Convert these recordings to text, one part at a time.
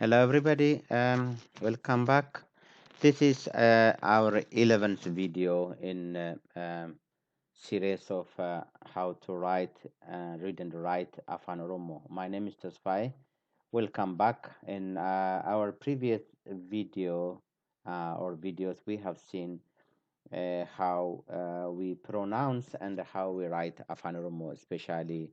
Hello, everybody. Welcome back. This is our 11th video in series of how to read and write Afaan Oromo. My name is Tasfai. Welcome back. In our previous video or videos, we have seen how we pronounce and how we write Afaan Oromo, especially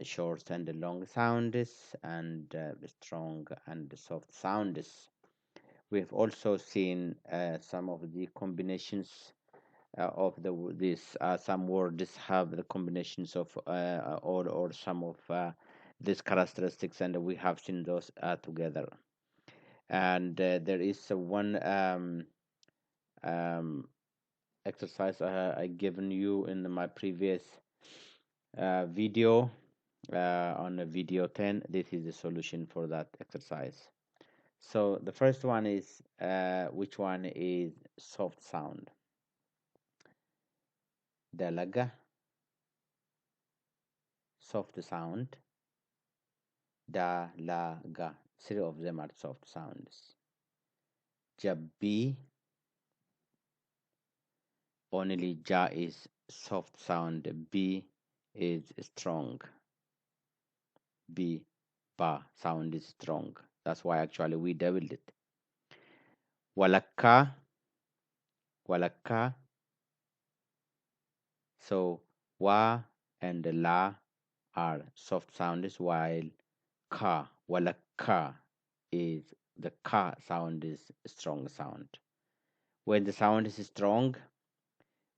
short and long sounds and strong and soft sounds. We've also seen some of the combinations of these. Some words have the combinations of or some of these characteristics, and we have seen those together. And there is one um, exercise I given you in my previous video on video 10. This is the solution for that exercise. So the first one is which one is soft sound? Dalaga, soft sound. Dalaga, three of them are soft sounds. Jabbi, only ja is soft sound. B is strong. B, ba sound is strong. That's why actually we doubled it. Walakka, walakka. So wa and la are soft sounds, while ka, walakka, is the ka sound is strong sound. When the sound is strong,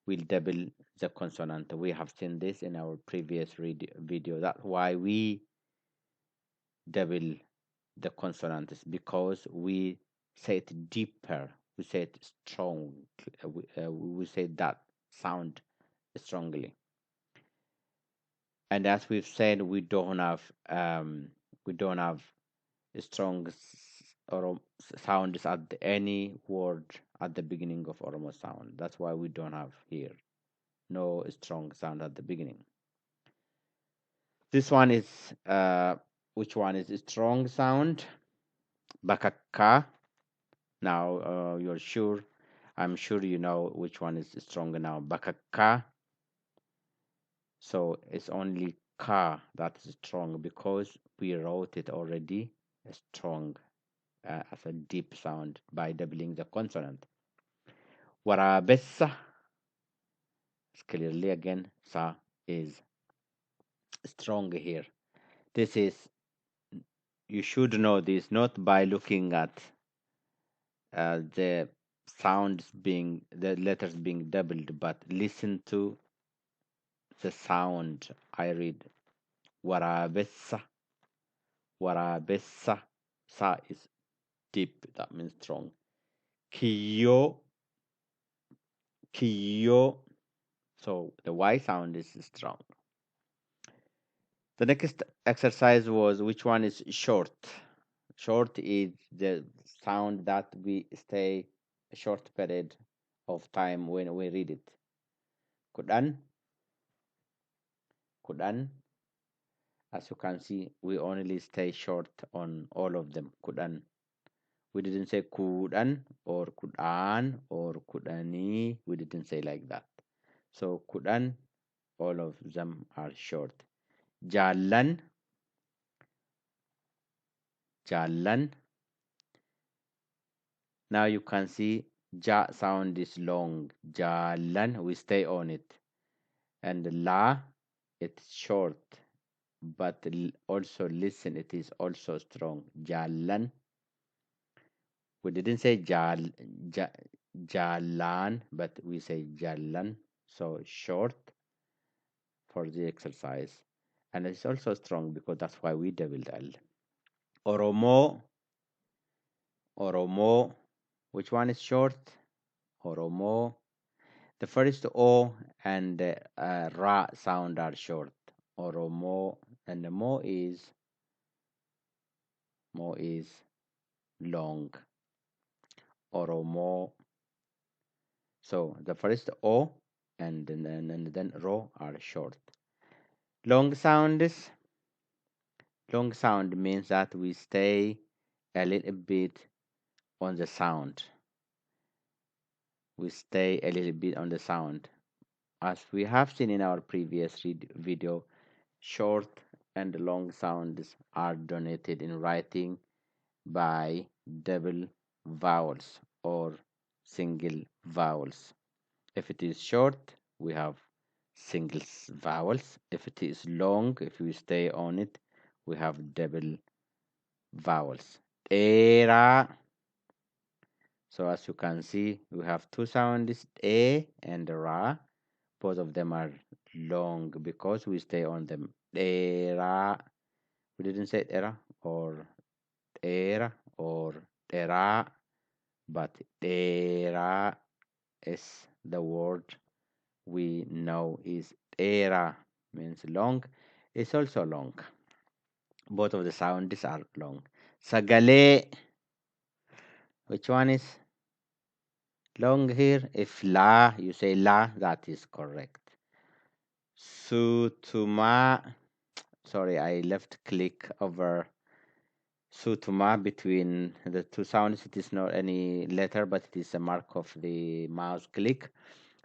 we'll double the consonant. We have seen this in our previous video. That's why we double the consonants, because we say it deeper, we say it strong, we say that sound strongly. And as we've said, we don't have strong or sounds at any word at the beginning of Oromo sound. That's why we don't have here no strong sound at the beginning. This one is which one is a strong sound? Bakaka. Now I'm sure you know which one is stronger now. Bakaka. So it's only ka that is strong because we wrote it already strong as a deep sound by doubling the consonant. Warabessa, clearly again, sa is strong here. This is, you should know this not by looking at the the letters being doubled, but listen to the sound I read. Warabessa, warabessa. Sa is deep, that means strong. Kiyo, kiyo. So the Y sound is strong. The next exercise was which one is short. Short is the sound that we stay a short period of time when we read it. Kudan, kudan. As you can see, we only stay short on all of them. Kudan. We didn't say kudan or kudan or kudani. We didn't say like that. So kudan, all of them are short. Jalan, jalan. Now you can see ja sound is long. Jalan, we stay on it. And la, it's short. But also listen, it is also strong. Jalan. We didn't say jalan, but we say jalan. So short for the exercise. And it's also strong because that's why we doubled L. Oromo, Oromo. Which one is short? Oromo. The first O and Ra sound are short. Oromo, and the Mo is long. Oromo. So the first O and then Ro are short. Long sound means that we stay a little bit on the sound. We stay a little bit on the sound. As we have seen in our previous video, short and long sounds are denoted in writing by double vowels or single vowels. If it is short, we have single vowels. If it is long, if we stay on it, we have double vowels. Era. So as you can see, we have two sounds, A and Ra. Both of them are long because we stay on them. Era. We didn't say era or era, but era is the word we know is era, means long. It's also long. Both of the sounds are long. Sagale, which one is long here? If la, you say la, that is correct. Sutuma, sorry, I left click over Sutuma between the two sounds. It is not any letter, but it is a mark of the mouse click.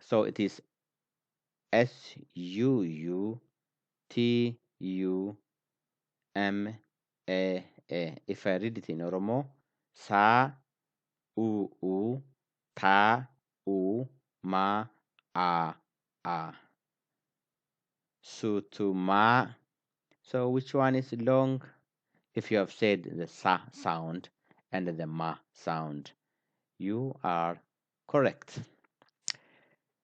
So it is Suutuma. If I read it in Oromo, Sa u Ta u Ma a. Sutuma. So which one is long? If you have said the Sa sound and the Ma sound, you are correct.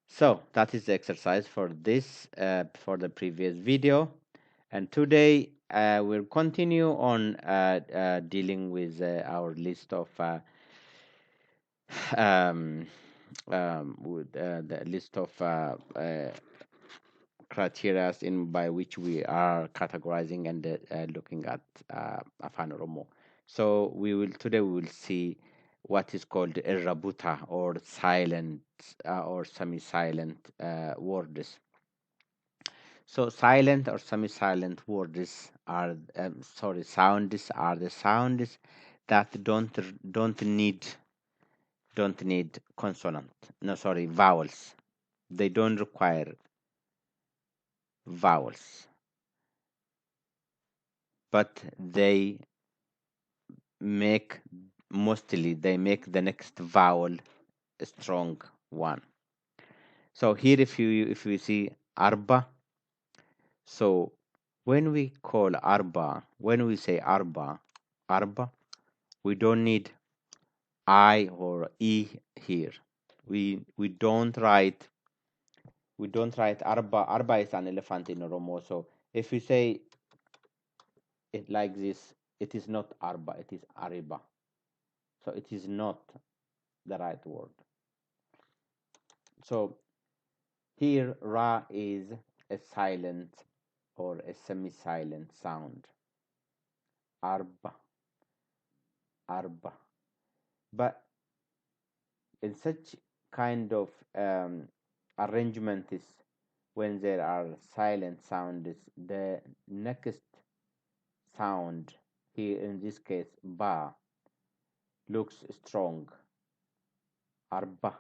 So that is the exercise for this, for the previous video. And today we'll continue on dealing with our list of with the list of criteria in by which we are categorizing and looking at Afaam Oromo. So today we will see what is called Irra, buta, or silent or semi-silent words. So silent or semi-silent words are sounds are the sounds that don't need consonant. No, sorry, vowels. They don't require vowels, but make they make the next vowel a strong one. So here, if we see arba, so when we say arba, we don't need I or E here. We don't write arba. Arba is an elephant in Oromo. So if we say it like this, it is not arba, it is ariba. So it is not the right word. So here ra is a silent or a semi-silent sound. Arba. But in such kind of arrangement is when there are silent sounds, the next sound here in this case ba looks strong. Arba.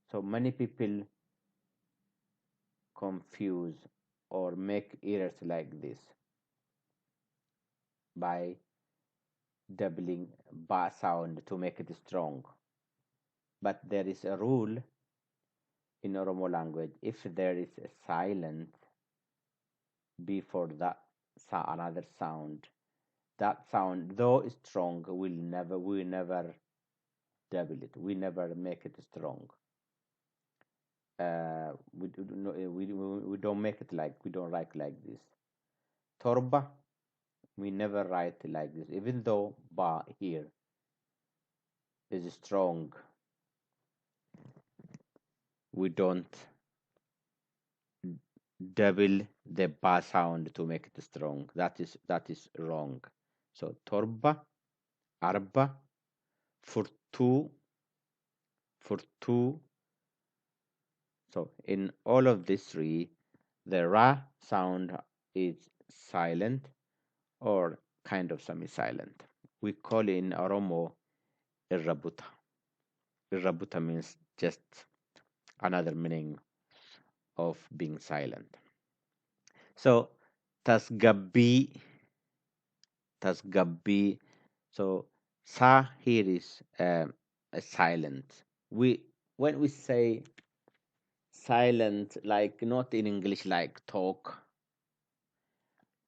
So many people confuse or make errors like this by doubling ba sound to make it strong. But there is a rule in Oromo language: if there is a silent before that another sound, that sound, though strong, we never double it. We never make it strong. We don't make it like, we don't write like this. Torba, we never write like this, even though ba here is strong. We don't double the ba sound to make it strong. That is wrong. So torba, arba, for two. So in all of these three, the ra sound is silent or kind of semi-silent. we call in Oromo Irra buta. Irra buta means just another meaning of being silent. So tasgabbi, tasgabbi. So sa here is a silent. We when we say silent, like not in English, like talk.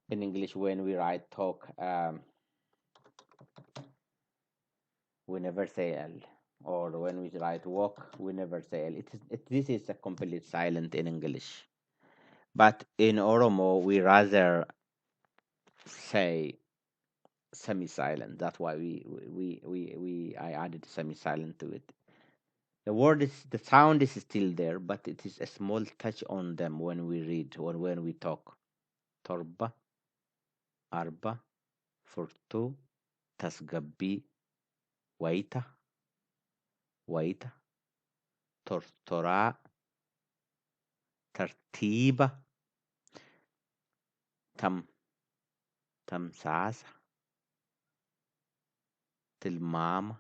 In English, when we write talk, we never say L. Or when we write walk, we never say L. This is a complete silent in English. But in Oromo, we rather say semi-silent. That's why I added semi-silent to it. The sound is still there, but it is a small touch on them when we read or when we talk. Torba, arba, furtu, tasgabbi, waita, waita, tortora, tartiba, tam, tamsasa, tilmama,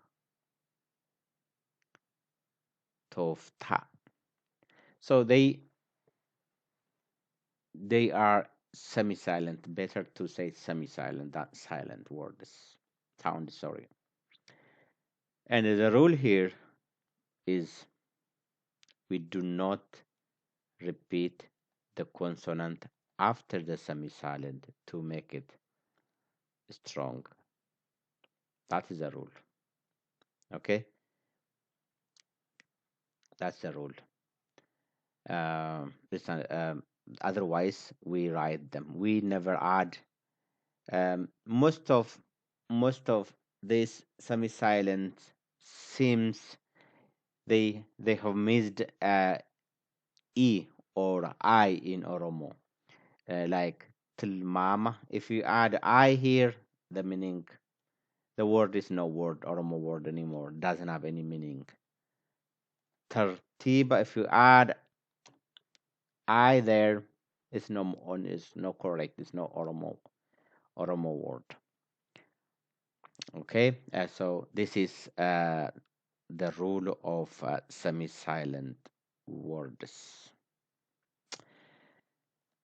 tofta. So they are semi-silent. Better to say semi-silent than silent words. Sound, sorry. And the rule here is we do not repeat the consonant after the semi-silent to make it strong. That is the rule. Okay, that's the rule. Listen, otherwise we write them. We never add. Most of this semi-silent seems they have missed e or I in Oromo. Like tilmama. If you add I here, the meaning the word is no word Oromo word anymore. Doesn't have any meaning. Tartiba. If you add I there, it's no correct. It's no Oromo word. Okay. So this is the rule of semi-silent words.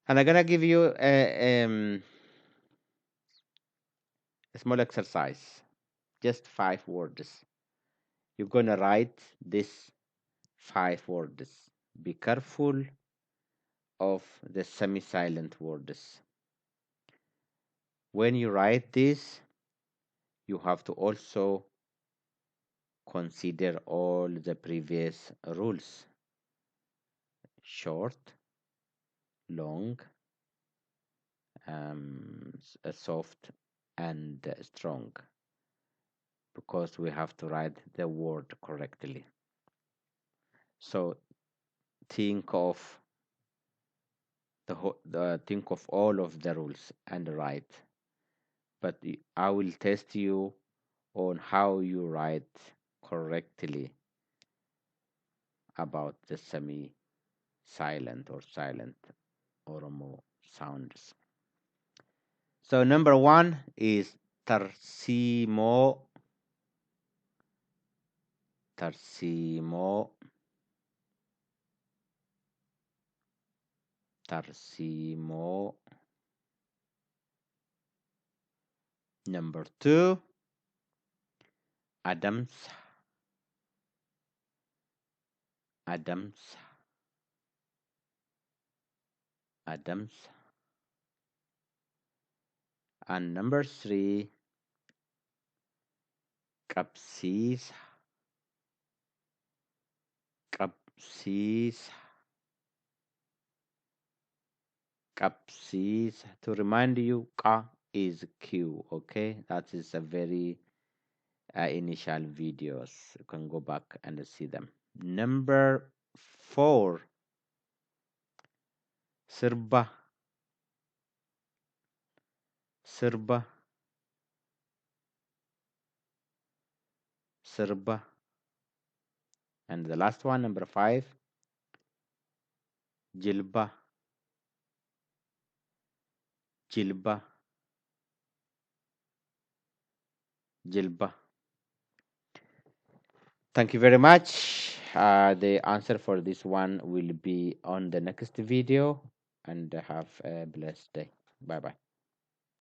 And I'm gonna give you a small exercise, just 5 words. You're gonna write this 5 words. Be careful of the semi-silent words. When you write this, you have to also consider all the previous rules: short, long, soft, and strong, because we have to write the word correctly. So think of think of all of the rules and write. But I will test you on how you write correctly about the semi-silent or silent Oromo sounds. So number 1 is tarsimo, tarsimo, tarsimo. Number 2, Adams, Adams, Adams. And number 3, Kapsis, Kapsis, Kapsis. To remind you, Ka is Q, okay? That is a very initial videos. You can go back and see them. Number 4, Sirba, Sirba, Sirba. And the last one, number 5, Jilba, Jilba. Jilba. Thank you very much. The answer for this one will be on the next video, and have a blessed day. Bye bye.